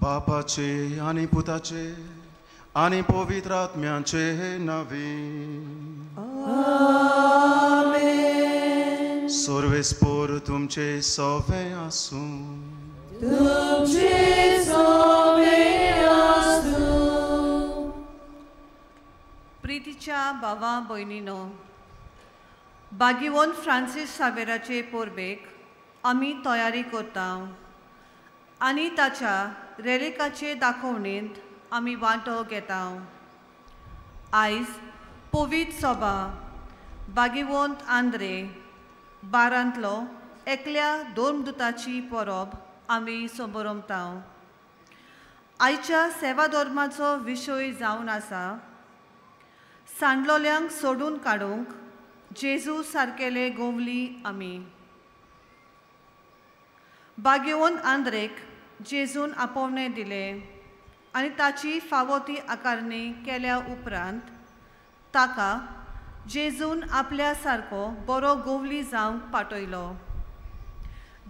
बापाचे आनी पुताचे आनी पवित्र आत्म्याचे नावे आमेन। सर्वेस्पोर तुमचे सोवे आसूं। तुमचे सोवे आसूं। प्रितीच्या भावा भयणीनो, बागीवन फ्रांसीस सावेराचे परबेक आमी तयारी करता आनी ताच्या रेलिकाचे दाखोवणेंत आमी वांटो घेता। आयज पवित्र सभा बागीवंत आंद्रे बारांतलो एकल्या धर्मदूताची परब आमी समरमता। आयच्या सेवा धर्माचो विशय जावन आसा सांडलोल्यांक सोडून काडूंक जेजू सारकेले गोवली आमी। बागेवन आंद्रेक जेजून आपोवणें दिलें आनी ताची फावो ती आकारणी केल्या उपरांत ताका जेजून आपल्या सारको बरो गोवली जावंक पाठयलो।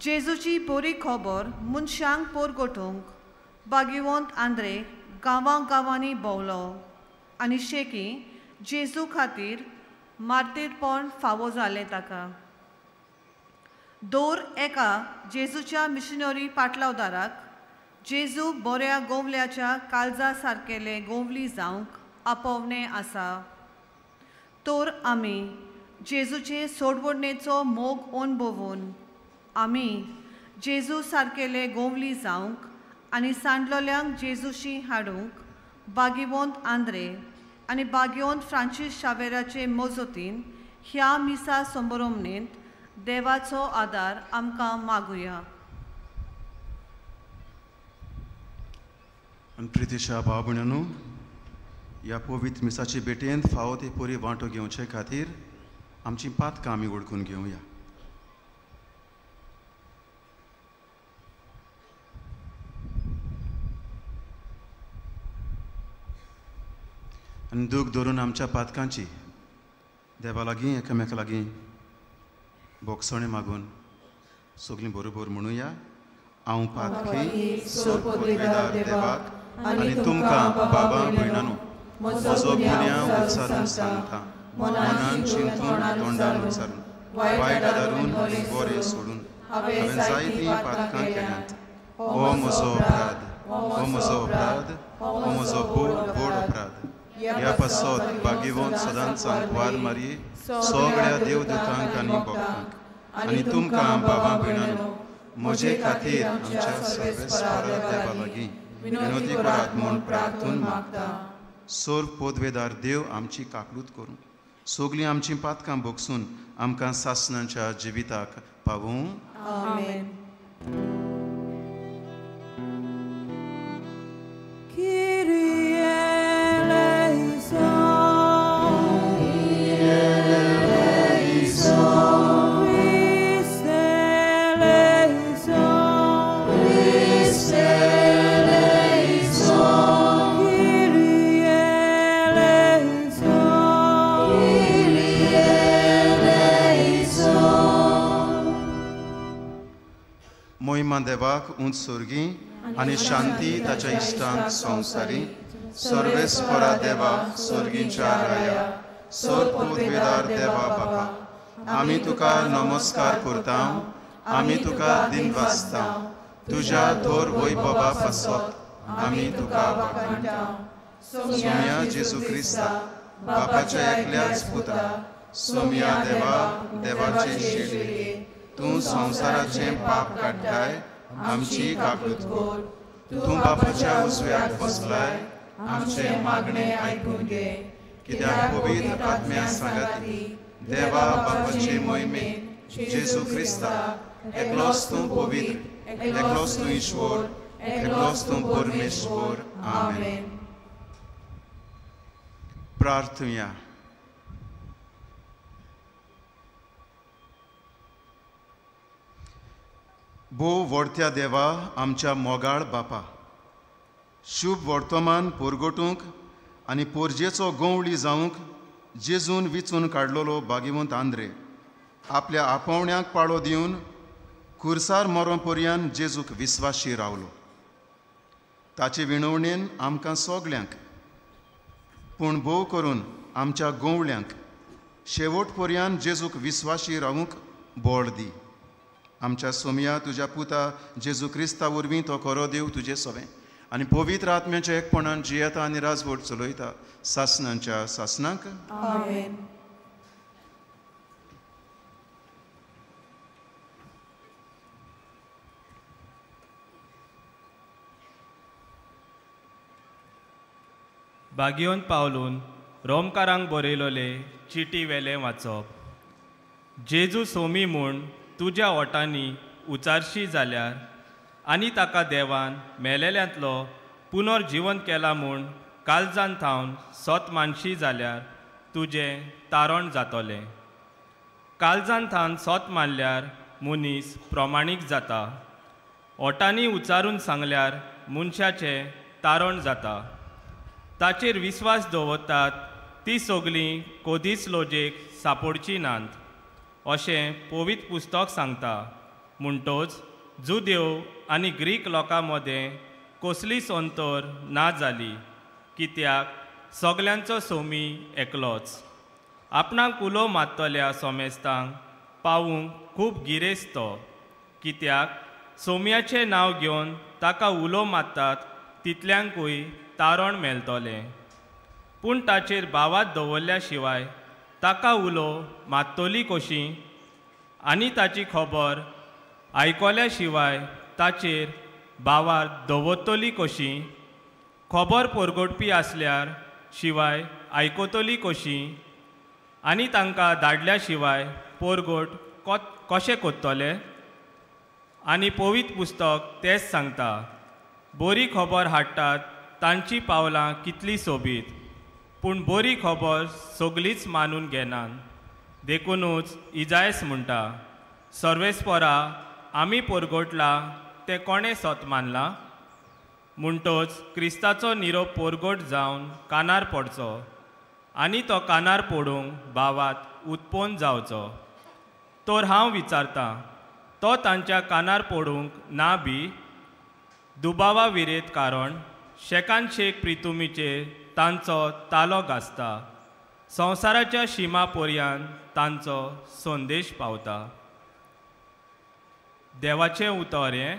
जेजूची बरी खबर मनशांक पोरगोटूंक बागेवंत आंद्रे गांवां गांवांनी भोंवलो आनी शेकी जेजू खातीर मार्तीरपण फावो जालें ताका। दर एका जेजूच्या मिशनरी पाटलावदाराक जेजू बऱ्या गोवल्याच्या काळजा सारकेले गोवली जावंक आपोवणें आसा। तर आमी जेजूचे सोडवणेचो मोग अणभवून आमी जेजू सारकेले गोवली जावंक आनी सांडलोल्यांक जेजूशी हाडूंक बागीवंत आंद्रे आनी बागीवंत फ्रांसीस शावेराचे मजतीन ह्या मिसा संभ्रमणेंत देवाचो आदार आमकां मागुया। आनी प्रितीशा भाव भयणांनो, ह्या पवित्र मिसाचे भेटेंत फावो ते परी वांटो घेवचे खातीर आमची पातकां आमी वळखून घेवया। आनी दूख धरून आमच्या पातकांची देवा लागीं एकामेका लागीं बोगसणें मागून सगळीं बरोबर म्हणुया। हांव पातकी सोदवेदार देवाक आनी तुमकां बाबा भयणांनो म्हजो गुन्यांव उच्चारून सांगता, मनान चिंतून तोंडान उच्चारून वायट आदारून बरें सोडून हांवें जायतीं पातकां केल्यांत। हो म्हजो अपराध, हो म्हजो अपराध, हो म्हजो व्हड अपराध। ह्या पासत बागेवंत सदांच सांकवार मारये सगळ्या देवदूतांक आनी भक्तांक आनी तुमकां बाबा भयणांनो म्हजे खातीर आमच्या सर्वेस्परा देवा लागीं विनोदी करात म्हूण प्रार्थून मागता। सर्व पदवेदार देव आमची काकलूत करूं, सगळीं आमचीं पातकां भोगसून आमकां सासणाच्या जिविताक पावूं। आमेन। मोहिमा देवाक उंच सोर्गी आनी शांती ताच्या इश्टांक संवसारी। सर्वेस्परा देवा सोर्गींच्या राया, सर्व पदवेदार देवा बापा, आमी तुका नमस्कार करता, आमी तुका दिनवासता। तुज्या थोर वैभवा पासत आमी तुका वाखाणटा। सोम्या जेजू क्रिस्ता बापाच्या एकल्याच पुता, सोम्या देवा देवाचे शेडये, तूं संवसाराचें पाप काडटाय आमची काकूत कर। तूं बापाच्या उजव्याक बसलाय आमचें मागणें आयकून घे, कित्याक पवित्र आत्म्या सांगाती देवा बापाचे मोहिमे जेजू क्रिस्ता एकलोच तूं पवित्र, एकलोच तूं ईश्वर, एकलोच तूं परमेश्वर। आमेन। प्रार्थुया। भोव व्हडत्या देवा आमच्या मोगाळ बापा, शुभ वर्तमान पोरगोटूंक आनी पोरजेचो गोंवळी जावंक जेजून विचून काडलेलो बागीवंत आंद्रे आपल्या आपोवण्याक पाळो दिवन खुर्सार मरो पर्यान जेजूक विस्वाशी रावलो। ताचे विणवणेन आमकां सगल्यांक पूण भोव करून आमच्या गोवल्यांक शेवट पर्यान जेजूक विस्वाशी रावूंक बळ दी। आमच्या सोमया तुज्या पुता जेजू क्रिस्ता वरवीं तो खरो देव तुजे सोवें आनी पवित्र आत्म्याच्या एकपणान जियेता आनी राजवट चलयता सासनांच्या सासनांक। आमेन। बागियोन पावलून रोमकारांक बरयलोले चिटी वेलें वाचप। जेजू सोमी म्हूण तुज्या ओटांनी उचारशी जाल्यार आनी ताका देवान मेलेल्यांतलो पुनर्जिवंत केला म्हूण कालजान थावन सत मानशी जाल्यार तुजें तारण जातलें। कालजान थावन सत मानल्यार मनीस प्रमाणीक जाता, ओटांनी उचारून सांगल्यार मनशाचें तारण जाता। ताचेर विस्वास दवरतात ती सगळीं कोदीच लोजेक सापोडची नात अशें पवित्र पुस्तक सांगता। म्हणटोच जुदेव आनी ग्रीक लोकां मदें कसलीच अंतर ना जाली, कित्याक सगल्यांचो सोमी एकलोच। आपणाक उलो मारतल्या सोमेस्तांक पावूंक खूब गिरेस्त तो, कित्याक सोम्याचें नांव घेवन ताका उलो मारतात तितल्यांकूय तारण मेळटलें। पूण ताचेर भावात दवरल्या शिवाय ताका उलो मात्तली कशी आनी ताची खबर आयकल्या शिवाय ताचेर भावार दवरतली कशी, खबर परगटपी आसल्यार शिवाय आयकतली कशी आनी तांकां धाडल्या शिवाय परगट कशें करतले? आनी पवित्र पुस्तक तेंच सांगता, बरी खबर हाडटात तांची पावलां कितली सोबीत, पूण बरी खबर सगलीच मानून घेनात। देखुनूच इजायस म्हणटा, सर्वेस्परा आमी परगटला तें कोणें सत मानलां? म्हणटोच क्रिस्ताचो निरोप परगट जावन कानार पडचो आनी तो कानार पडूंक भावात उत्पन्न जावचो। तर हांव विचारतां, तो तांच्या कानार पडूंक ना बी? दुबावा विरेत, कारण शेकान शेक प्रितुमीचेर तांचो तालो गाजता, संवसाराच्या शिमा पर्यान तांचो संदेश पावता। देवाचें उतर हें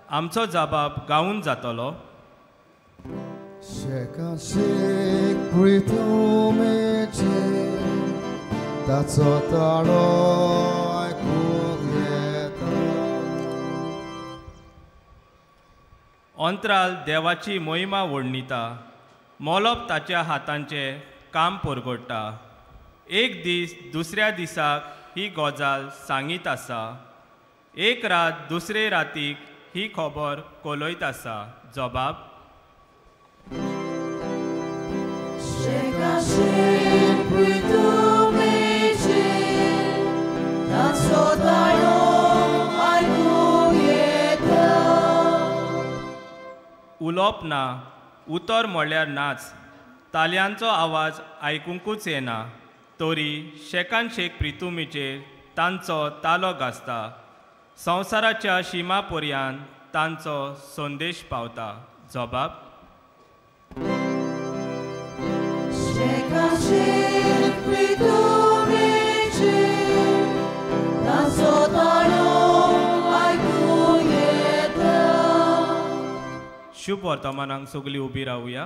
आमचो जबाब गावून जातलो। शेकान शेक प्रितुमीचेर ताचो ताळो आयकूंक येता। अंतराल देवाची महिमा वर्णिता, मोलोप ताच्या हातांचें काम परगट्टा। एक दीस दुसऱ्या दिसाक ही गजाल सांगीत आसा, एक रात दुसरे रातीक ही खबर कोलयत आसा। जबाब उलोवप ना, उतर म्हळ्यार नाच, तालयांचो आवाज आयकुंकूच येना, तरी शेकान शेक प्रितुमीचेर तांचो तालो गाजता, संवसाराच्या शिमा पर्यान तांचो संदेश पावता। जबाब शेकान शेक प्रितुमीचेर तांचो ताळो आयकूंक येता। शुभ वर्तमानांक सगळीं उबी रावया।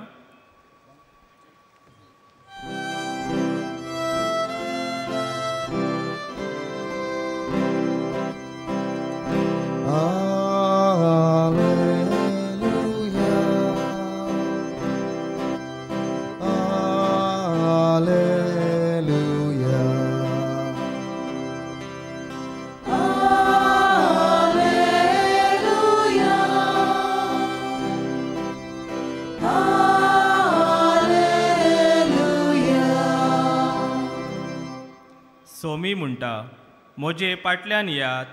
Alleluia, Alleluia, Alleluia, Alleluia. Somi म्हणटा, म्हजे पाटल्यान येयात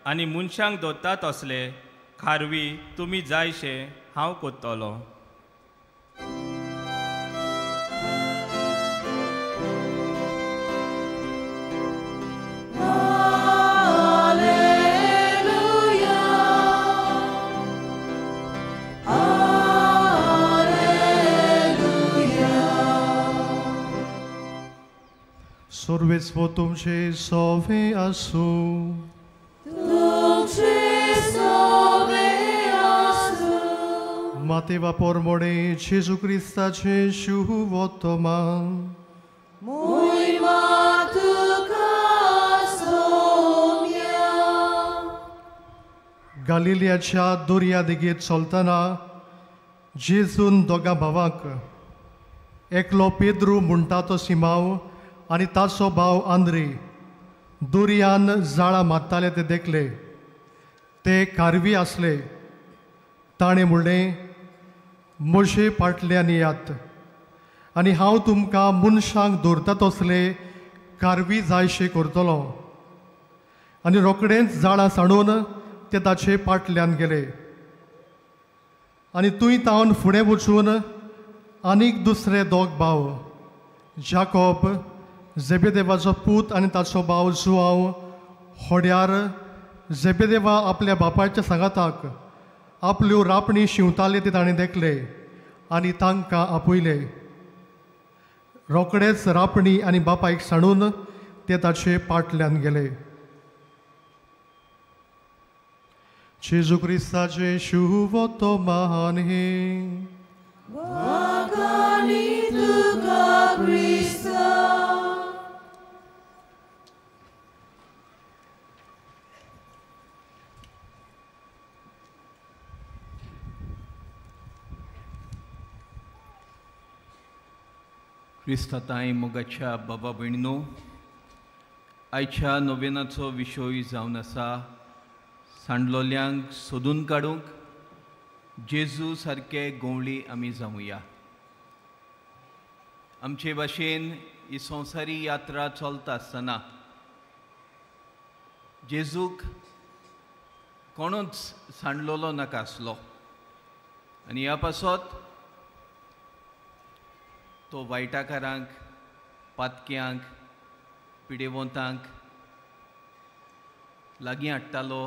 आनी मनशांक दोता तसले खारवी तुमी जायशे हांव कोत्तलो। Alleluia, क्रिस्मो तुमचे सोवे आसूं. तुमचे सोवे आसूं. मातेवा पोरमोडे जेजू क्रिस्ताचे शुभवर्तमान. मोहिमा तुका सोम्या. गालिलियाच्या दर्या देगेर चलतना जेजून दोगां भावांक, एकलो पेद्रू म्हणटा तो सिमांव आनी ताचो भाव आंद्रे, दर्यान जाळां मारताले ते देखले. ते कारवी आसले. ताणें म्हणलें, म्हजे फाटल्यान येयात आनी हांव तुमकां मनशांक दवरता तसले कारवी जायशे करतलो. आनी रोखडेंच जाळां सांडून ते ताचे फाटल्यान गेले. आनी थंय तावन फुडें वचून आनीक दुसरे दोग भाव, जाकोब जेबेदेवाचो पूत आनी ताचो भाव जुआंव, होड्यार जेबेदेवा आपल्या बापायच्या सांगाताक आपल्यो रापणी शिंवताले ते ताणें देखले आनी तांकां आपयले. रोखडेच रापणी आनी बापायक सांडून ते ताचे पाटल्यान गेले. जेजू क्रिस्ताचें शुभवर्तमान हें. वाखाणी तुका क्रिस्ता. क्रिस्ताताय मोगाच्या बाबा भयणीनो, आयच्या नोवेनाचो विशय जावन आसा सांडलोल्यांक सोदून काडूंक जेजू सारके गोंवळी आमी जावया. आमचे भाशेन ही संवसारी यात्रा चलता आसतना जेजूक कोणूच सांडलोलो नाका आसलो आनी ह्या पासत तो वायटाकारांक, पातक्यांक, पिडेवंतांक लागीं हाडटालो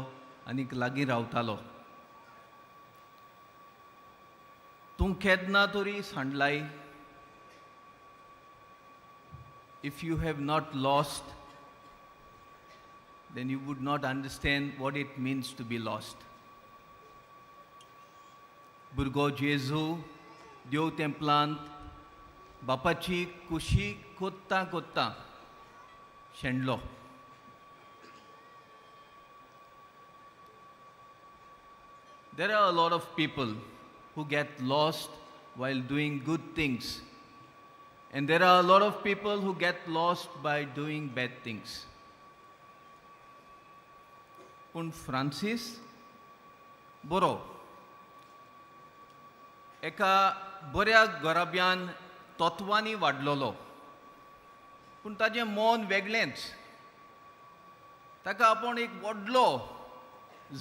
आनीक लागीं रावतालो. तूं केन्ना तरी सांडलाय? If you have not lost, then you would not understand what it means to be lost. भुरगो जेजू देव तेंपलांत बापाची कुशी कोत्ता कोत्ता शेणलो. There are a lot of people who get lost while doing good things. And there are a lot of people who get lost by doing bad things. पूण Francis बरो एका बऱ्या घराब्यान तत्वांनी वाडलोलो, पूण ताजें मन वेगळेंच. ताका आपूण एक व्हडलो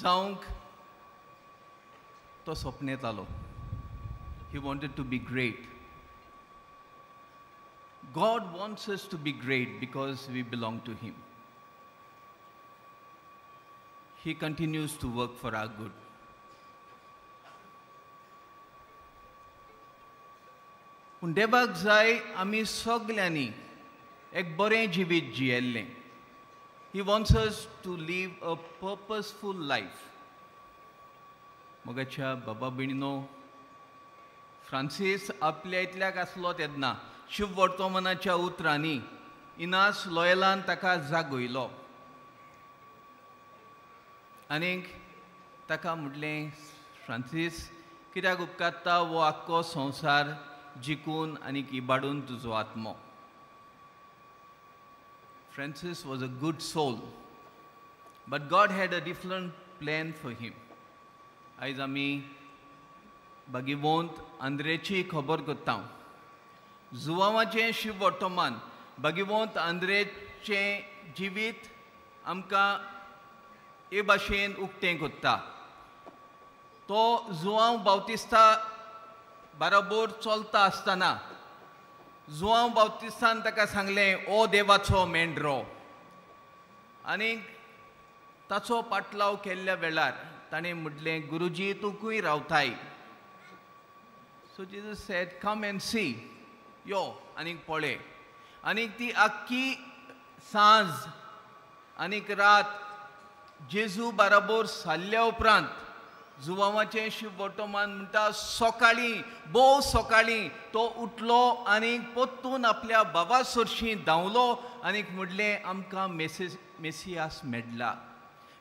जावंक तो सपनेतालो. He wanted to be great. God wants us to be great because we belong to Him. He continues to work for our good. पूण देवाक जाय आमी सगल्यांनी एक बरें जिवीत जियेल्लें. He wants us to live a purposeful life. मोगाच्या बाबा भयणीनो, फ्रांसीस आपल्या इतल्याक आसलो तेन्ना शुभवर्तमानाच्या उतरांनी इनास लॉयलान ताका जागयलो आनीक ताका म्हटलें, फ्रांसीस कित्याक उपकारता हो आख्खो संवसार जिखून आनीक इबाडून तुजो आत्मो. Francis was a good soul, but God had a different plan for him. आयज आमी बागीवंत आंद्रेची खबर करता. जुवांवाचें शिववर्तमान बागीवंत आंद्रेचें जिवीत आमकां हे भाशेन उक्तें करता. तो जुवांव बावतिस्ता बरोबर चलता आसतना जुवांव बावतिस्तान ताका सांगलें, ओ देवाचो मेंढरो. आनी ताचो पाटलाव केल्ल्या वेळार ताणें म्हटलें, गुरुजी तूं खंय रावताय? So Jesus said, come and see, यो आनीक पळय. आनीक ती आख्खी सांज आनीक रात जेजू बाराबोर सारल्या उपरांत जुवांवाचें शिवबोटोमान म्हणटा सकाळीं भोव सकाळीं तो उठलो आनी परतून आपल्या बाबा सरशीं धांवलो आनीक म्हणलें आमकां Messias medulla,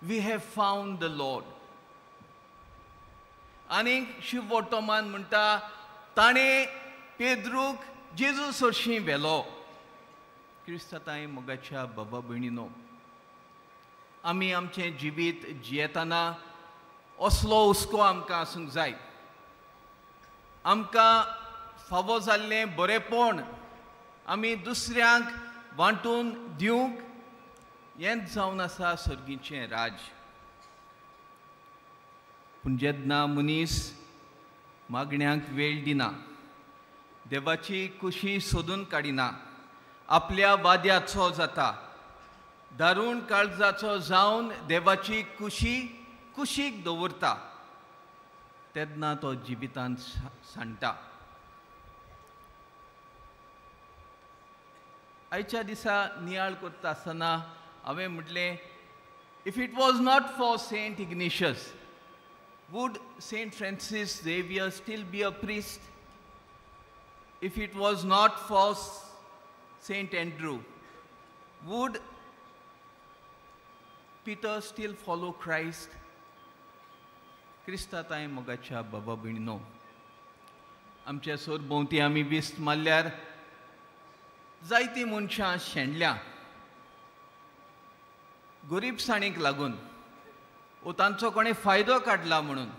we have found the Lord. आनीक शिवबोटोमान म्हणटा ताणें पेद्रूक जेजू सरशीं व्हेलो. क्रिस्तांव मोगाच्या बाबा भयणीनो, आमी आमचें जिवीत जियेतना असलो हुस्को आमकां आसूंक जाय. आमकां फावो जाल्लें बरेंपण आमी दुसऱ्यांक वांटून दिवंक हेंच जावन आसा सर्गीचें राज. पूण जेन्ना मनीस मागण्यांक वेळ दिना, देवाची कुशी सोदून काडिना, आपल्या वाद्याचो जाता, दारूण काळजाचो जावन देवाची कुशी कुशीक दवरता, तेन्ना तो जिवितांत सांडटा. आयच्या दिसा नियाळ करता आसतना हांवें म्हटलें, if it was not for Saint Ignatius, would Saint Francis Xavier still be a priest? If it was not for Saint Andrew, would Peter still follow Christ? क्रिस्तांव मोगाच्या बाबा भयणीनो, आमच्या सरभोंवती आमी विस्त मारल्यार जायतीं मनशां शेणल्या गरिबसाणीक लागून, ओ तांचो कोणें फायदो काडला म्हणून,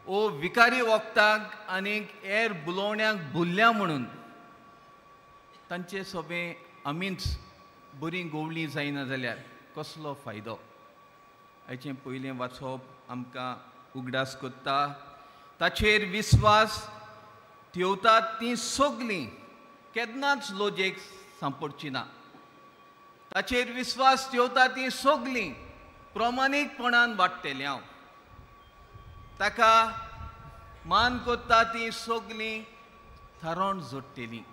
ओ विकारी वखदांक आनी हेर बुलोवण्यांक भुल्ल्या म्हणून. तांचे सोबें आमीच बरीं गोवलीं जायना जाल्यार कसलो फायदो? आयचें पयलें वाचप आमकां उगडास करता, ताचेर विस्वास ठेवतात तीं सगलीं केन्नाच लोजेक सांपडची ना. ताचेर विस्वास ठेवता तीं सगलीं प्रमाणीकपणान वाडटलीं. हांव ताका मान करता तीं सगलीं थारावन जोडटलीं.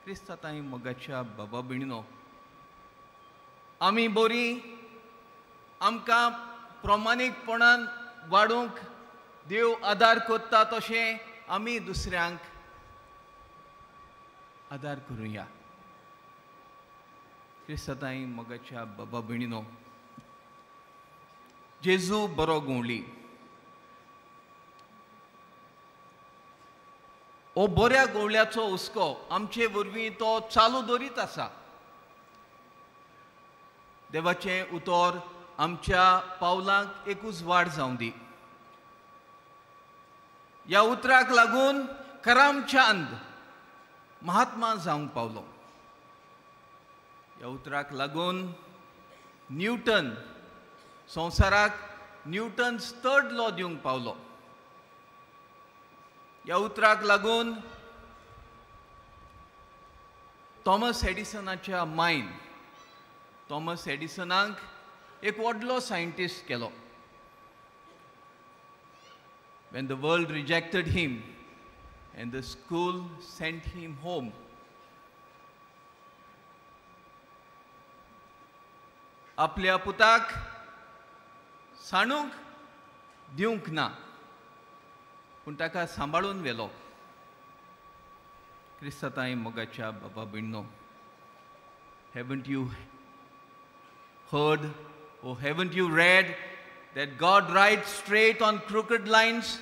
क्रिस्तांव मोगाच्या बाबा भयणीनो, आमी बरीं आमकां प्रमाणीकपणान वाडूंक देव आदार करता तशें आमी दुसऱ्यांक आदार करुया. क्रिस्तांव मोगाच्या बाबा भयणीनो, जेजू बरो गवळी. ओ बऱ्या गवळ्याचो हुस्को आमचे वरवीं तो चालू दवरीत आसा. देवाचें उतर आमच्या पावलांक एक उजवाड जावं दी. ह्या उतराक लागून करमचंद महात्मा जावंक पावलो. ह्या उतराक लागून न्यूटन संवसाराक न्यूटन्स थर्ड लॉ दिवंक पावलो. ह्या उतराक लागून थॉमस एडिसनाच्या मायन थॉमस एडिसनाक एक व्हडलो सायंटिस्ट केलो. When the world rejected him and the school sent him home, आपल्या पुताक सांडूंक दिवंक ना, पूण ताका सांबाळून व्हेलो. क्रिस्तांव मोगाच्या बाबा भयणीनो, haven't you heard or haven't you read that God rides straight on crooked lines?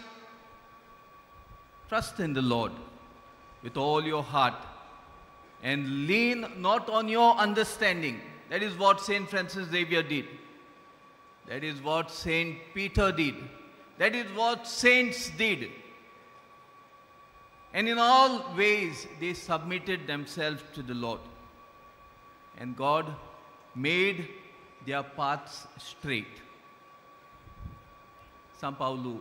Trust in the Lord with all your heart and lean not on your understanding. That is what Saint Francis Xavier did. That is what Saint Peter did. That is what saints did. And in all ways, they submitted themselves to the Lord. And God made their paths straight. San Paulo,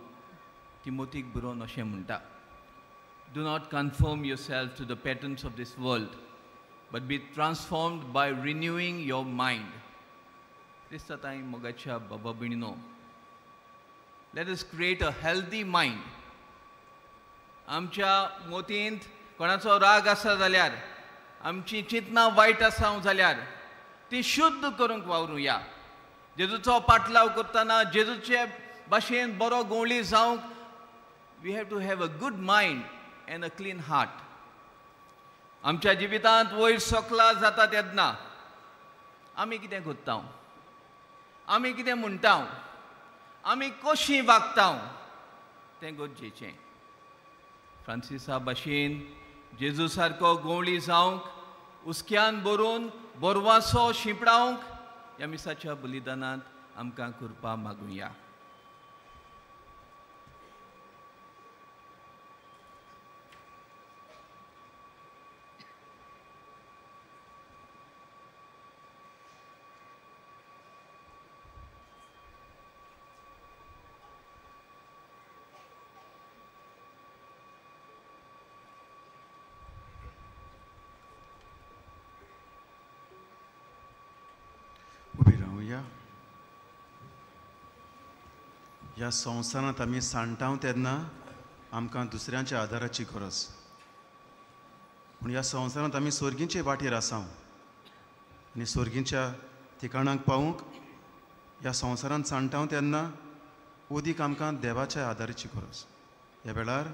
Timothy बरोवन अशें म्हणटा, do not conform yourself to the patterns of this world, but be transformed by renewing your mind. क्रिस्तांव मोगाच्या बाबा भयणीनो, let us create a healthy mind. आमच्या मोतींत कोणाचो राग आसा जाल्यार, आमची चिंतनां वायट आसा जाल्यार, ती शुद्ध करूंक वावरुया. जेजूचो पाटलाव करतना जेजूचे भाशेन बरो गोंवळी जावंक we have to have a good mind and a clean heart. आमच्या जिवितांत वयर सकला जाता तेन्ना आमी कितें करता, आमी कितें म्हणटा, आमी कशीं वागता तें गरजेचें. फ्रांसिसा भाशेन जेजू सारको गोंवळी जावंक, हुस्क्यान भरून बोरवासो शिंपडावंक ह्या मिसाच्या बलिदानांत आमकां कृपा मागुया. ह्या संवसारांत आमी सांडटाव तेन्ना आमकां दुसऱ्यांच्या आदाराची गरज, पूण ह्या संवसारांत आमी सर्गींचे वाटेर आसाव आनी सर्गींच्या ठिकाणाक पावूंक ह्या संवसारांत सांडटाव तेन्ना ओदीक आमकां देवाच्या आदाराची गरज. ह्या वेळार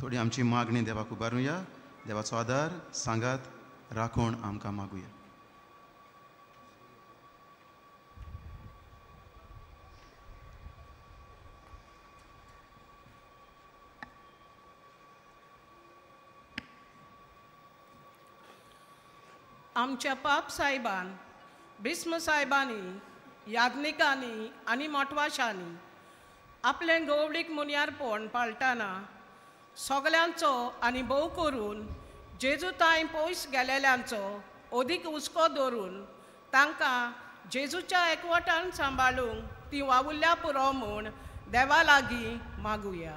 थोडी आमची मागणी देवाक उबारुया, देवाचो आदार सांगात राखण आमकां मागुया. आमच्या पाप साहेबान, भीष्म साहेबांनी, याज्ञिकांनी आनी मोटवाशांनी आपलें गवळीक मुनियारपण पाळटाना सगल्यांचो आनी भोव करून जेजू तांय पयस गेलेल्यांचो अदीक हुस्को दवरून तांकां जेजूच्या एकवटान सांबाळूंक ती वावुरल्या पुरो म्हूण देवा लागीं मागुया.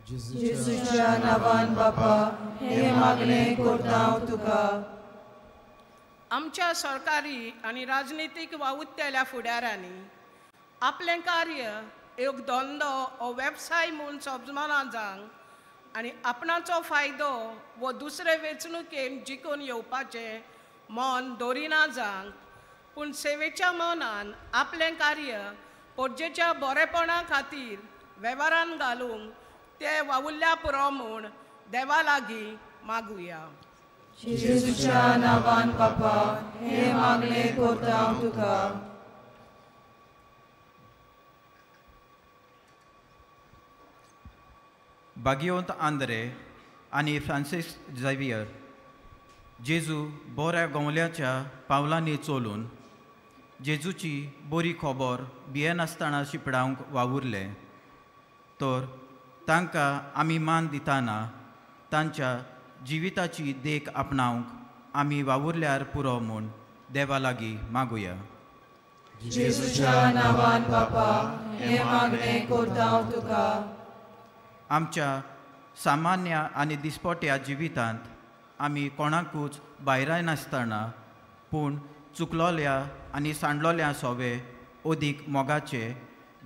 जेजूच्या नांवान बापा हें मागणें करता हांव तुका. आमच्या सरकारी आनी राजनितीक वावुरतल्या फुडाऱ्यांनी आपलें कार्य एक धंदो वो वेवसाय म्हूण समजना जावंक आनी आपणाचो फायदो वो दुसरे वेंचणुकेन जिखून येवपाचें मन दवरिना जावंक, पूण सेवेच्या मनान आपलें कार्य पोरजेच्या बरेपणा खातीर वेव्हारान घालूंक ते वावुरल्या पुरो म्हूण देवा लागीं मागुया. जेजूच्या नांवान बापा हें मागणें करता हांव तुका. बागियोंत आंद्रे आनी फ्रांसीस झेवियर जेजू बऱ्या गोंवल्याच्या पावलांनी चलून जेजूची बरी खबर भियेनासतना शिंपडावंक वावुरले, तर तांकां आमी मान दितना तांच्या जिविताची देख आपणावंक आमी वावुरल्यार पुरो म्हूण देवा लागीं मागुया. जेजूच्या नांवान बापा हें मागणें करता हांव तुका. आमच्या सामान्य आनी दिसपट्या जिवितांत आमी कोणाकूच भायरायनासतना पूण चुकलोल्या आनी सांडलोल्या सोवे अदीक मोगाचे,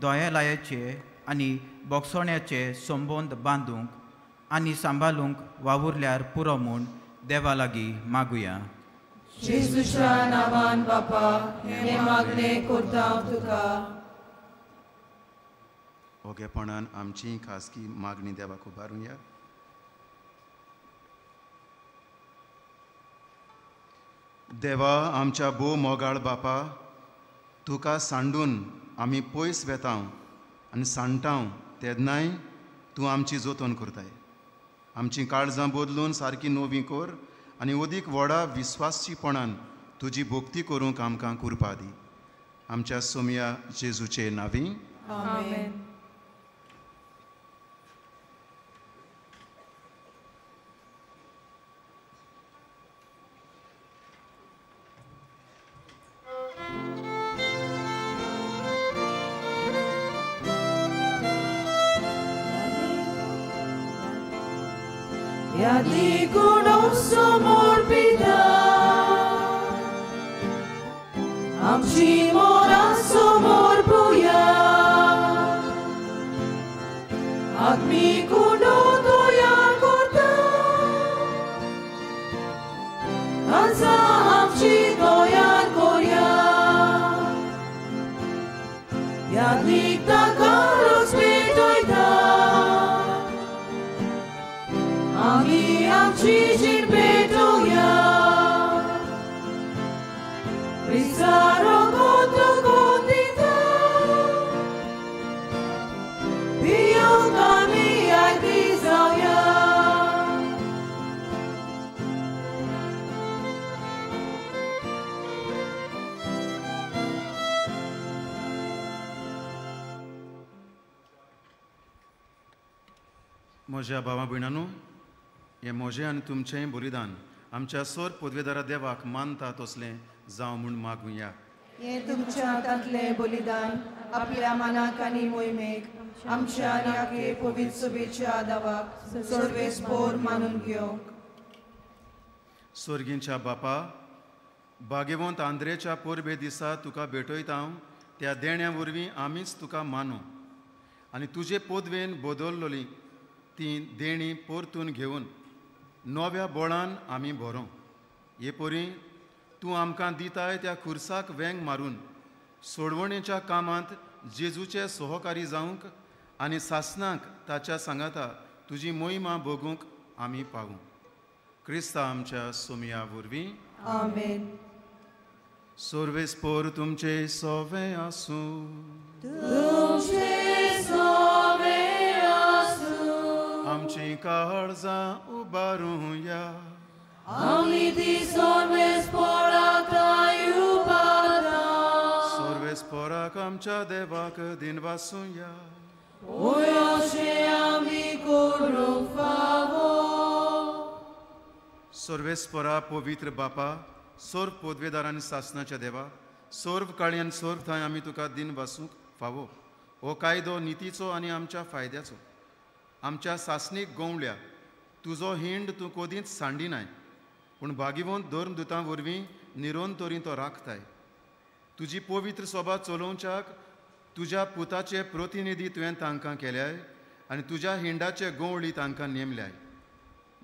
दोयालायाचे आनी बोगसोण्याचे संबंद बांदूंक आनी सांबाळूंक वावुरल्यार पुरो म्हूण देवा लागीं मागुया. जेजूच्या नांवान बापा हें मागणें करता हांव तुका. ओगेपणान आमची खासगी मागणी देवाक उबारुया. देवा आमच्या भोव मोगाळ बापा, तुका सांडून आमी पयस वेताव आनी सांडटाव तेन्नाय तूं आमची जतन करताय. आमची काळजां बदलून सारकी नवी कर आनी अदीक व्हडा विस्वासीपणान तुजी भक्ती करूंक आमकां कृपा दी. आमच्या सोमया जेजूचे नांवी आमेन. Diconosco morbida, amci morasso morbuia, agni kuno toyar korta, anza amci toyar koya. यादीक ताका रोज पेटयता. आमी आमची जीण पेटोवया क्रिस्ता रगत तुका दिता, पियोंक आमी आयती जावया. म्हज्या भावा भयणांनो, हें म्हजें आनी तुमचेंय बलिदान आमच्या सोर पदवेदारा देवाक मानता तसलें जावं म्हूण मागुया. हें तुमच्या हातांतलें बलिदान आपल्या मनाक आनी मोहिमेक आमच्या आनी आखे पवित्र सभेच्या दावाक सर्वेस पोर मानून घेवंक. स्वर्गींच्या बापा, भाग्यवंत आंद्रेच्या परबे दिसा तुका भेटयता हांव, त्या देण्या वरवीं आमीच तुका मानू आनी तुजे पदवेन बदललोली ती देणी परतून घेवन नव्या बोळान आमी भरों. हे परी तूं आमकां दिताय त्या खुर्साक वेंग मारून सोडवणेच्या कामांत जेजूचे सहकारी जावंक आनी सासनाक ताच्या सांगाता तुजी मोहिमा भोगूंक आमी पावूं. क्रिस्ता आमच्या सोमया वरवीं. आमेन. सर्वेस पोर तुमचे सोवे आसूं. तुमचे सोवे आसूं. आमची काळजां उबारुया. आमी ती सर्वेस पोराक उबारा. सर्वेस पोराक आमच्या देवाक दिनवासुया. ओय अशें आमी करूंक फावो. सर्वेस्परा पवित्र बापा, सर्व पदवेदार आनी सासनाच्या देवा, सर्व काळी आनी सर्व थंय आमी तुका दिन वासूंक फावो. हो कायदो नितीचो आनी आमच्या फायद्याचो. आमच्या सासणीक गवल्या तुजो हिंड तूं कदींच सांडिनाय, पूण भागिवंत धर्मदुतां वरवीं निरंतरी तो राखताय. तुजी पवित्र सोबा चलोवच्याक तुज्या पुताचे प्रतिनिधी तुवें तांकां केल्याय आनी तुज्या हिंडाचे गवळी तांकां नेमल्याय.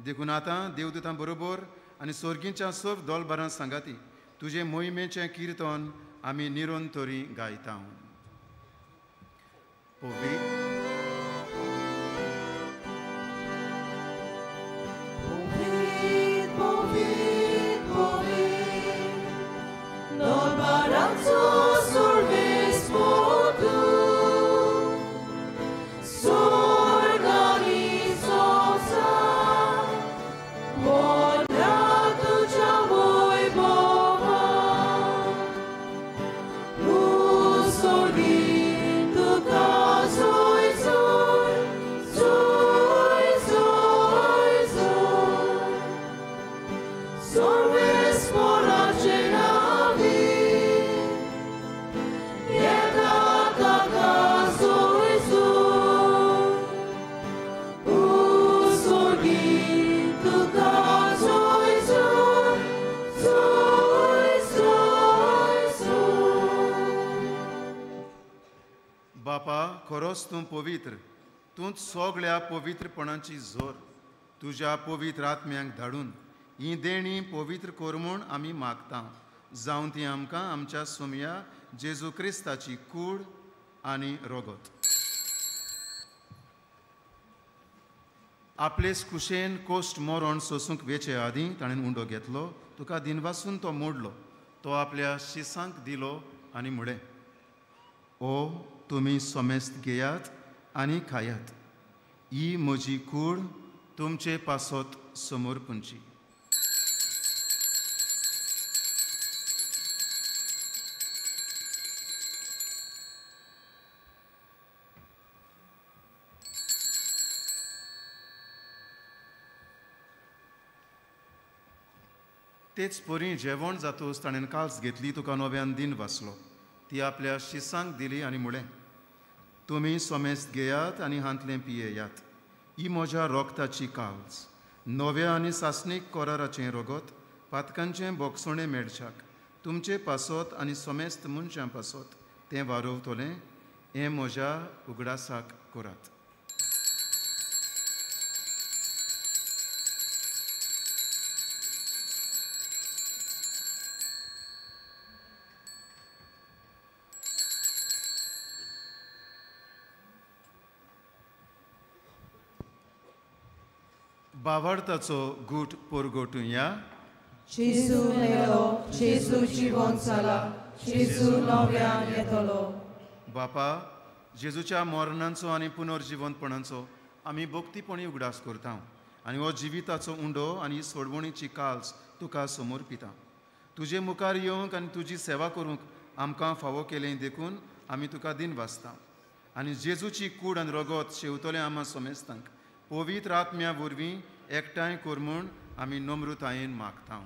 देखून आतां देवदुतां बरोबर आनी स्वर्गींच्या सर्व दोलबारां सांगाती तुजे मोहिमेचें किर्तन आमी निरंतरी गायता. पवित्र खरोच तूं पवित्र, तूंच सगळ्या पवित्रपणाची जोर. तुज्या पवित्र आत्म्यांक धाडून ही देणी पवित्र कर म्हूण आमी मागता, जावं ती आमकां आमच्या सोमया जेजू क्रिस्ताची कूड आनी रगत. आपलेच कुशेन कोश्ट मरण सोसूंक वेचे आदीं ताणें उंडो घेतलो, तुका दिनवासून तो मोडलो, तो आपल्या शिसांक दिलो आनी म्हळें, ओ तुमी समेस्त घेयात आनी खायात, ही म्हजी कूड तुमचे पासत समर्पूंची. तेच परी जेवण जातूच ताणें काल्स घेतली, तुका नव्यान दिन वाचलो, ती आपल्या शिसांक दिली आनी म्हळें, तुमी समेस्त घेयात आनी हांतलें पियेयात, ही म्हज्या रोगताची काल्स, नव्या आनी सासणीक कराराचें रगत, पातकांचें बोगसणें मेळच्याक तुमचे पासत आनी समेस्त मनशां पासत तें वारोवतलें, हें म्हज्या उगडासाक करात. भावार्थाचो गूट परगटुया. जेजू मेलो, जेजू जिवन जाला, जेजू नव्यान येतलो. बापा, जेजूच्या मरणांचो आनी पुनर्जिवंतपणाचो आमी भक्तीपणी उगडास करता आनी हो जिविताचो उंडो आनी सोडवणीची काल्स तुका समर्पिता. तुजे मुखार येवंक आनी तुजी सेवा करूंक आमकां फावो केलें देखून आमी तुका दिन वाचता आनी जेजूची कूड आनी रगत शेवतले आमा समेस्तांक पवित्र आत्म्या वरवीं एकठांय कर म्हूण आमी नम्रतायेन मागता.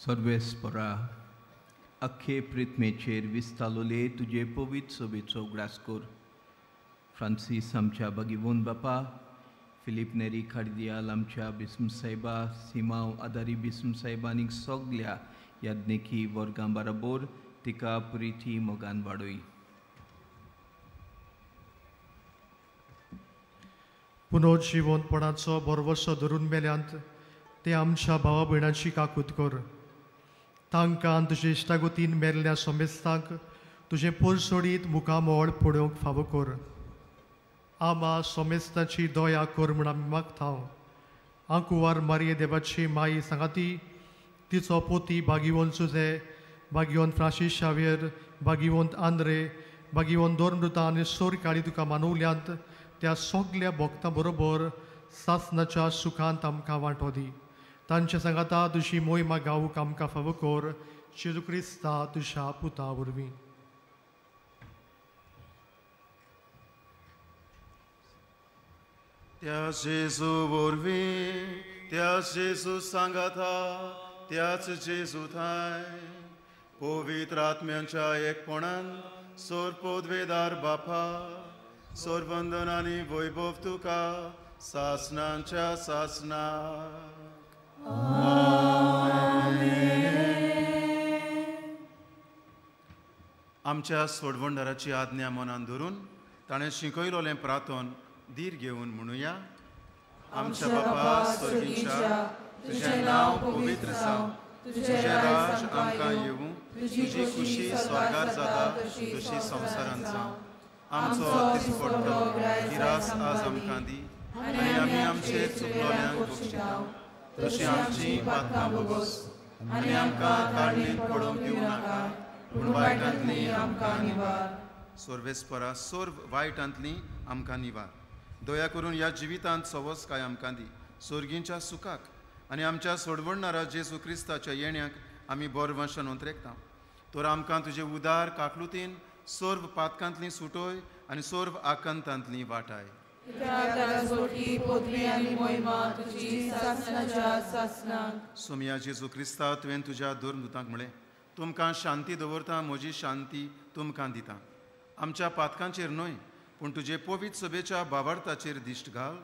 सर्वेस्परा, अख्खे प्रिथमेचेर विस्तालोले तुजे पवित्र सभेचो उगडास कर. फ्रांसीस आमच्या बागिवोन बापा, फिलीप नेरी खार्दियाल आमच्या बिस्म साहेबा, सिमाव आदारी बिस्म साहेबा आनी सगल्या याज्ञिकी वर्गां बरोबर तिका प्रिती मोगान वाडय. पुनर्जिवंतपणाचो भरवसो धरून मेल्यांत ते आमच्या भावा भयणांची काकूत कर. तांकां तुजे इश्टागतीन मेल्ल्या समेस्तांक तुजें पोरसोडीत मुखामळ पळोवंक फावो कर. आमा समेस्तांची दया कर म्हूण आमी मागता. आंकुवार मारये देवाची माई सांगाती तिचो पोती बागिवोन सुजे, बागिवोन फ्रांसीस शावियर, बागिवोन आंद्रे, बागिवोन दोरमृता आनी सोर काळी तुका मानवल्यांत त्या सगल्या भक्तां बरोबर सासनाच्या सुखांत आमकां वांटो दी. तांचे सांगाता तुजी मोहिमा गावूंक आमकां फावो कर. जेजू क्रिस्ता तुज्या पुता वरवीं. त्या जेजू वरवीं, त्या जेजू सांगाता, त्याच जेजू थांय पवित्र आत्म्यांच्या एकपणान सोर पदवेदार बापा, सोरवंदन आनी वैभव तुका सासनांच्या सासना. आमच्या सोडवणदाराची आज्ञा मनान धरून ताणें शिकयलोलें प्रार्थन धीर घेवन म्हणुया. आमच्या बापा स्वर्गीच्या, तुजें नांव पवित्र जावं, तुजें राज आमकां येवूं, तुजी खुशी स्वर्गार जाता तशी संवसारांत जावं. आमचो दिसपट्टो गिरास आज आमकां दी आनी आमी आमचेर चुकलोल्यांक बक्षिता तशी आमची पातकां भोगोस आनी आमकां काडणींत पडोवंक दिवं नाका, पूण वायटांतली आमकां निवार. सर्वेस्परा, सर्व वायटांतली आमकां निवार. दया करून ह्या जिवितांत सवसकाय आमकां दी, सोर्गींच्या सुखाक आनी आमच्या सोडवणणारा जेजू क्रिस्ताच्या येण्याक आमी बरवंशान अंतरेकता. तर आमकां तुजे उदार काकलुतीन सर्व पातकांतली सुटोय आनी सर्व आकांतांतली वाटाय. सोमया जेजू क्रिस्ता, तुवें तुज्या धर्मदूतांक म्हळें, तुमकां शांती दवरता, म्हजी शांती तुमकां दिता. आमच्या पातकांचेर न्हय पूण तुजे पवित्र सभेच्या भावार्थाचेर दिश्ट घाल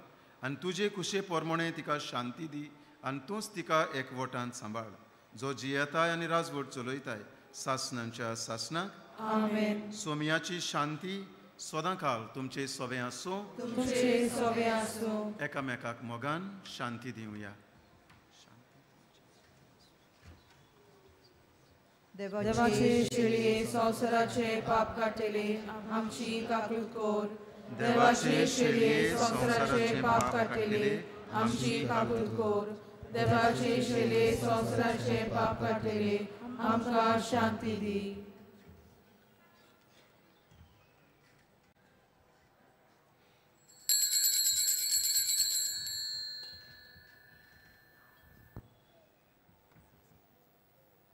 आनी तुजे खुशे प्रमाणे तिका शांती दी आनी तूंच तिका एकवटान सांबाळ, जो जियेताय आनी राजवट चलयताय सासनांच्या सासनाक. आमेन. सोमयाची शांती सदांकाल तुमचे सोवे आसूं, तुमचे सोवे आसूं. एकामेकाक मोगान शांती दिवया. देवाचे शेळये संवसाराचे पाप काडटले आमची काकूत कर. देवाचे शेळये संवसाराचे पाप काडटले आमची काकूत कर. देवाचे शेळये संवसाराचे पाप काडटले आमकां शांती दी.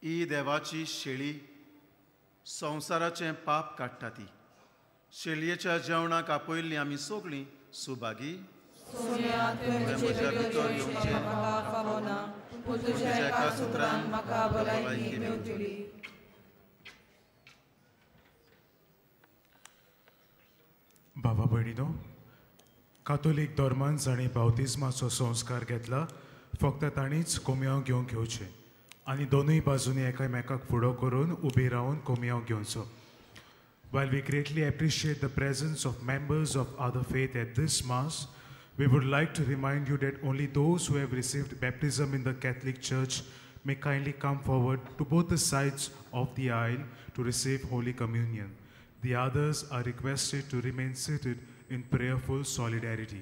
ही देवाची शेळी संवसाराचें पाप काडटा ती. शेळयेच्या जेवणाक आपयल्ली आमी सगळीं सुभागी. म्हज्या भितर येवचें तुज्या एका सुत्रान म्हाका भलायकी मेवतली. बाबा भयणीनो, कातोलीक धर्मान जाणें बावतिज्माचो संस्कार घेतला फक्त तांणीच कोमयांव घेवंक घेवचें आनी दोनूय बाजूंनी एकामेकाक फुडो करून उबी रावन कोमयांव घेवचो. While we greatly appreciate the presence of members of other faith at this Mass, we would like to remind you that only those who have received baptism in the Catholic Church may kindly come forward to both the sides of the aisle to receive Holy Communion. The others are requested to remain seated in prayerful solidarity.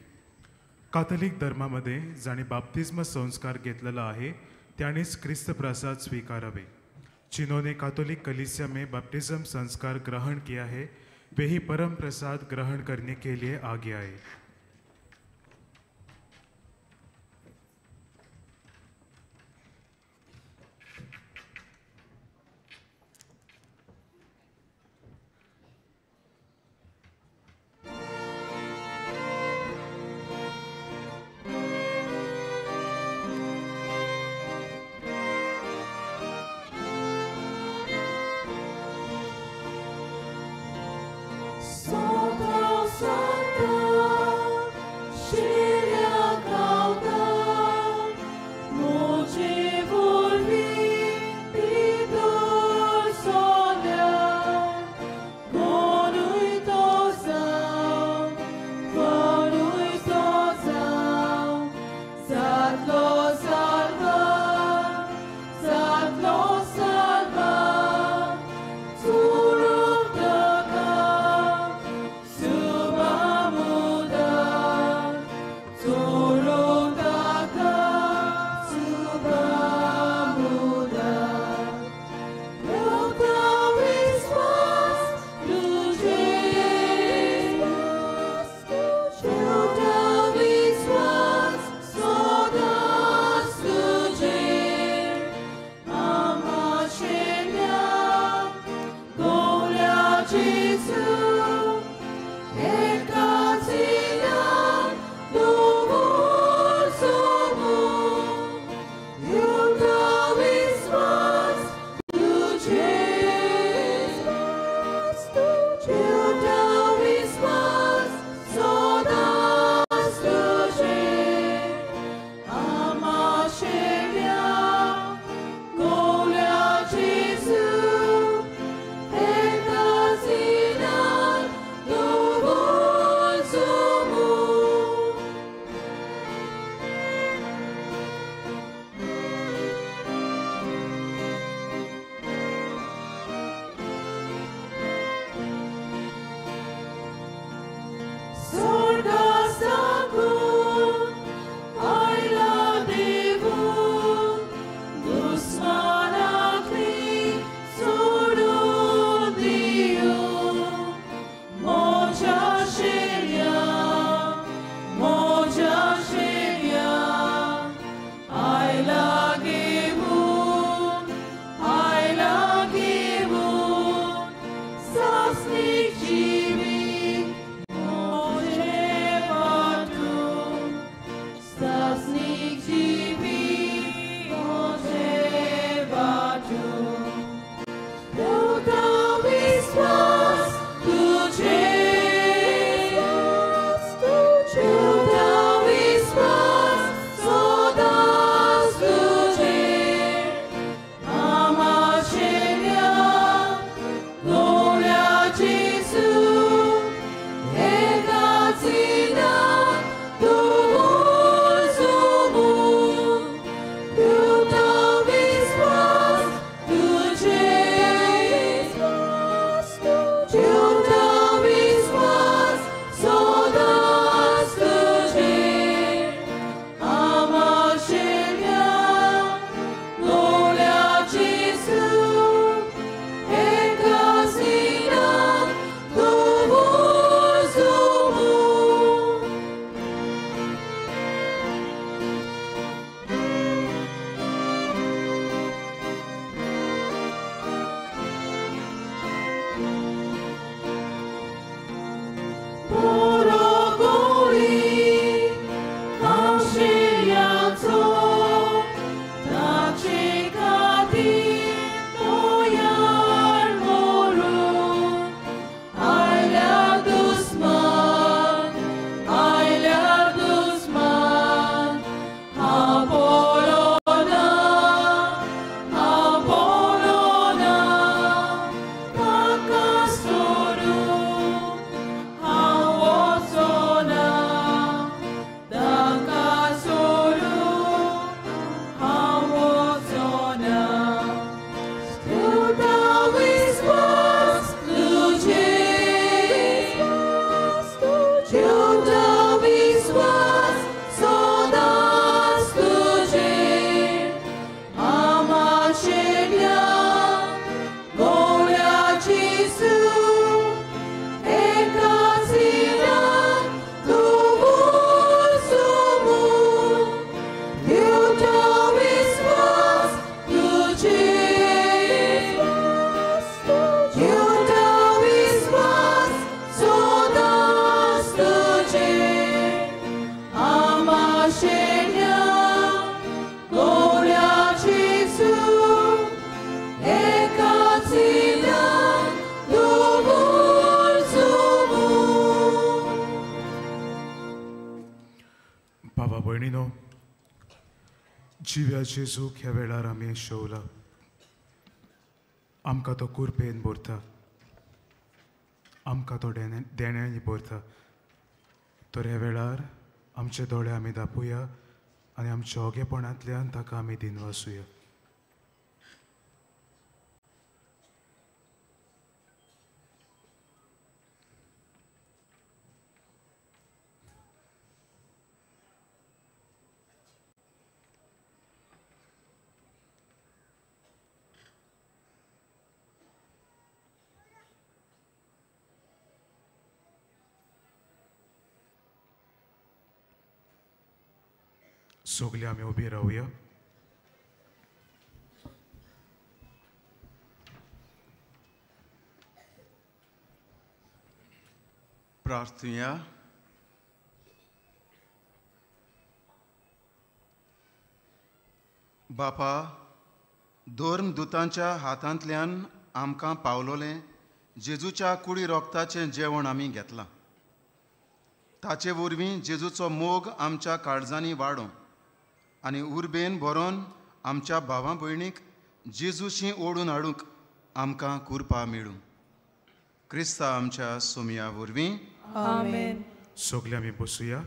Catholic धर्मामध्ये जांणी बाप्तिज्म संस्कार घेतलेला आहे त्यांनीच क्रिस्त प्रसाद स्वीकारावे. जिन्होंने Catholic कलीसिया में बपतिस्म संस्कार ग्रहण किया है वे ही परम प्रसाद ग्रहण करने के लिए आगे आए. Santa, Santa, सिद्यान दवर सोबू. बाबा भयणीनो, जिव्या जेजूक ह्या वेळार आमी शेवला. आमकां तो कुरपेन भरता, आमकां तो देण्यांनी भरता. तर ह्या वेळार आमचे दोळे आमी दापुया आनी आमच्या ओगेपणांतल्यान ताका आमी दिनवासुया. सगळे आमी उबी रावया. प्रार्थुया. बापा, धर्मदुतांच्या हातांतल्यान आमकां पावलोलें जेजूच्या कुडी रोगताचें जेवण आमी घेतलां. ताचे वरवीं जेजूचो मोग आमच्या काळजांनी वाडों आनी उर्बेन भरोन आमच्या भावा भयणीक जेजूशी ओडून हाडूंक आमकां कुरपा मेळूं. क्रिस्ता आमच्या सोमया वरवीं. आमेन. सगळे आमी बसुया.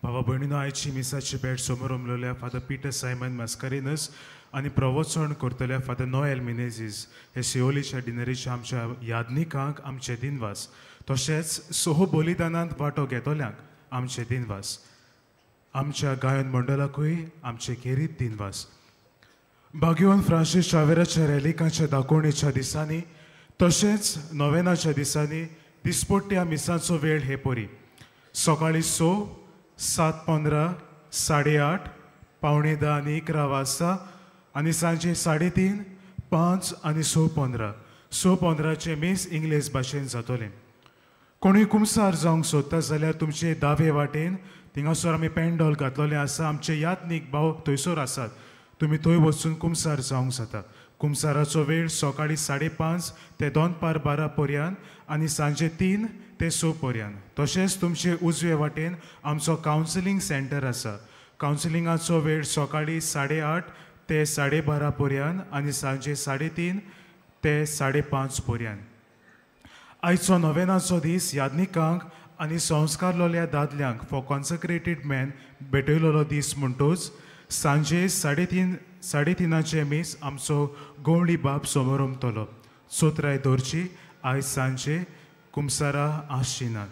भावा भयणीनो, आयची मिसाची भेट समोर उमलोल्या फादर पीटर सायमन मास्कारेनस आनी प्रवचन करतल्या फादर नोएल मिनेझीस हे शिवोलीच्या डिनरीच्या आमच्या यादनिकांक आमचे दिनवास, तशेंच सोह बलिदानांत वांटो घेतल्यांक आमचे दिनवास, आमच्या गायन मंडळाकूय आमचे खेरीत दिनवास. बागेवन फ्रांसीस शावेराच्या रॅलिकांच्या दाखोवणेच्या दिसांनी तशेंच नोवेनाच्या दिसांनी दिसपट्ट्या मिसांचो वेळ हे परी सकाळीं 6, 7:15, 8:30, 9:45 आनी 11 वाजता आनी सांजे 3:30, 5 आनी 6:15. 6:15 मीस इंग्लीश भाशेन जातलें. कोणूय कुमसार जावंक सोदता जाल्यार तुमचे दावे वाटेन थिंगासर आमी पेंडॉल घातलेलें आसा. आमचे यादनीक भाव थंयसर आसात, तुमी थंय वचून कुमसार जावंक जाता. कुमसाराचो वेळ सकाळीं 5:30 ते 11:45 पर्यंत आनी सांजे 3 ते 6 पर्यंत. तशेंच तुमचे उजवे वाटेन आमचो कावन्सिलींग सेंटर आसा. कावन्सिलिंगाचो वेळ सकाळीं 8:30 ते 12:30 पर्यंत आनी सांजे 3:30 ते 5:30 पर्यंत. आयचो नोवेनाचो दीस यादनिकांक आनी संस्कारलोल्या दादल्यांक फॉर कॉन्सक्रेटेड मॅन भेटयलोलो दीस म्हणटूच सांजे 3:30 मीस आमचो गवळी बाब समोर उमतलो. चोत्राय दवरची आयज सांजे कुमसारा आसची नात.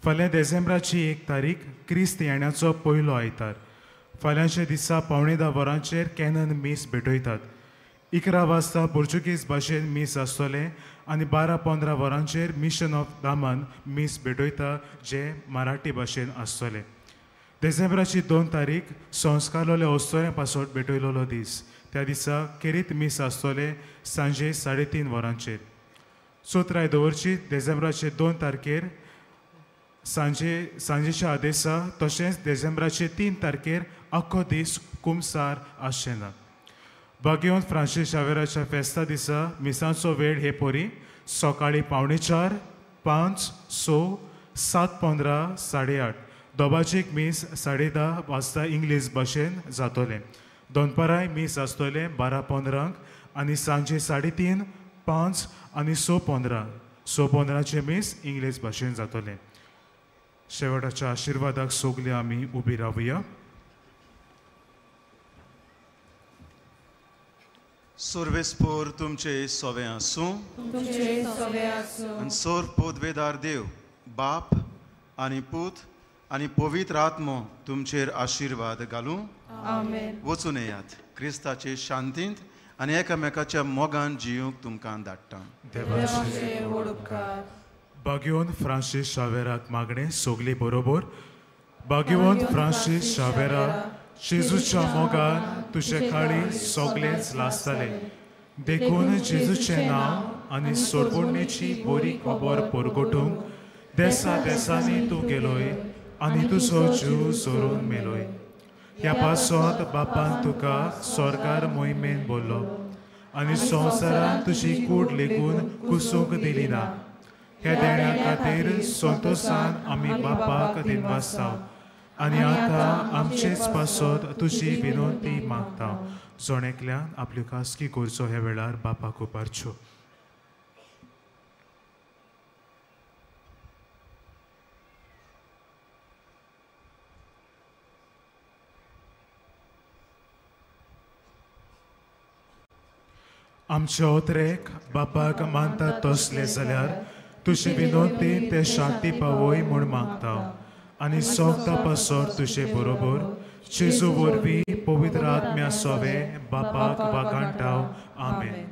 फाल्यां देसेंब्राची 1 तारीख क्रिस्त येण्याचो पयलो आयतार. फाल्यांच्या दिसा 9:45 वरांचेर कॅनन मीस भेटयतात. 11 वाजता पोर्चुगीज भाशेन मीस आसतलें आनी 12:15 वरांचेर मिशन ऑफ दामन मीस भेटयता जें मराठी भाशेन आसतलें. देसेंब्राची 2 तारीख संस्कारलोले अस्तोऱ्या पासत भेटयलोलो दीस. त्या दिसा खेरीत मीस आसतलें सांजे 3:30 वरांचेर. चोत्राय दवरची देसेंब्राचे 2 तारखेर सांजेच्या आदेसा तशेंच देसेंब्राचे 3 तारखेर आख्खो दीस कुमसार आसचें ना. बागेवन फ्रांसीस शावेराच्या फेस्ता दिसा मिसांचो वेळ हे परी सकाळीं 3:45, 5, 6, 7:15, 8:30. दोबाचेक मीस 10:30 वाजता इंग्लीश भाशेन जातलें. दनपाराय मीस आसतलें 12:15 आनी सांजे 3:30, 5 आनी 6:15. 6:15 मीस इंग्लीश भाशेन जातलें. शेवटाच्या आशिर्वादाक सगळे आमी उबी रावया. सर्वेस्पोर तुमचे सवे आसूं आनी सोर पोदवेदार देव बाप आनी पूत आनी पवित्र आत्मो तुमचेर आशिर्वाद घालूं. आमेन. वचून येयात क्रिस्ताचे शांतींत आनी एकामेकाच्या मोगान जियूंक तुमकां धाडटा. देवाचे व्हड उपकार. बागेवन फ्रांसीस शावेराक मागणें सगळी बरोबर. बागेवन फ्रांसीस शावेरा, जेजूच्या मोगान तुजे काळी सगळेंच लासतालें, देखून जेजूचें नांव आनी सोडवणेची बरी खबर परगटूंक देसा देसांनी तूं गेलोय आनी तुजो जीव जोरून मेलोय. ह्या पासत बापान तुका स्वर्गार मोहिमेन बोल्लो आनी संवसारान तुजी कूड लेगून कुसूंक दिली ना. ह्या देण्या खातीर संतोसान आमी बापाक दिनवासता आनी आतां आमचेच पासत तुजी विनंती मागता. जण एकल्यान आपल्यो खासगी गरजो ह्या वेळार बापाक उबारच्यो. आमच्या ओतरेक बापाक मानता तसले जाल्यार तुजे विनंती ते शांती पावय म्हूण मागता आनी सोगता पासर तुजे बरोबर जेजू वरवीं पवित्र आत्म्या सोवे बापाक वागांटाव. आमेन.